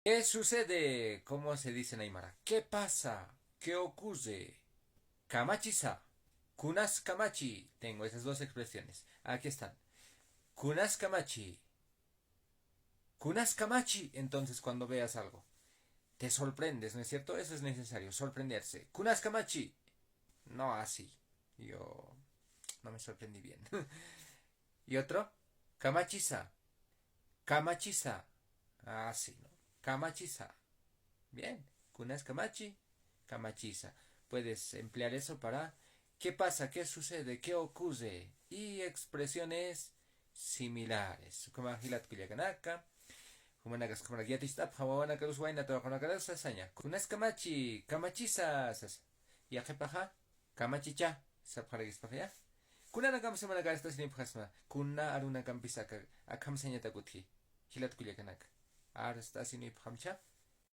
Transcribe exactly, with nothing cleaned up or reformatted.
¿Qué sucede? ¿Cómo se dice en aymara? ¿Qué pasa? ¿Qué ocurre? Kamachisa. Kunas kamachi. Tengo esas dos expresiones. Aquí están. Kunas kamachi. Kunas kamachi. Entonces, cuando veas algo, te sorprendes, ¿no es cierto? Eso es necesario, sorprenderse. Kunas kamachi. No así. Yo no me sorprendí bien. Y otro, kamachisa. Kamachisa. Así, ¿no? Kamachisa. Bien. Kunas kamachi, kamachisa. Puedes emplear eso para ¿qué pasa? ¿Qué sucede? ¿Qué ocurre? Y expresiones similares. Ukhama jilat kullakanaka. Jumanakas ukhamarak yaticht'apxa wawanakarus wayna tawaqunakarak sasaña. Kunas kamachi, kamachisa sasa. Yaqhipaxa, kamachicha sapxarakispaxa ya. Kunanakamsa jumanakar arst'asinipxasma. Kuna arunakampis aka, akham sañatak utji. Jilat kullakanaka. Arst'asinipxamcha.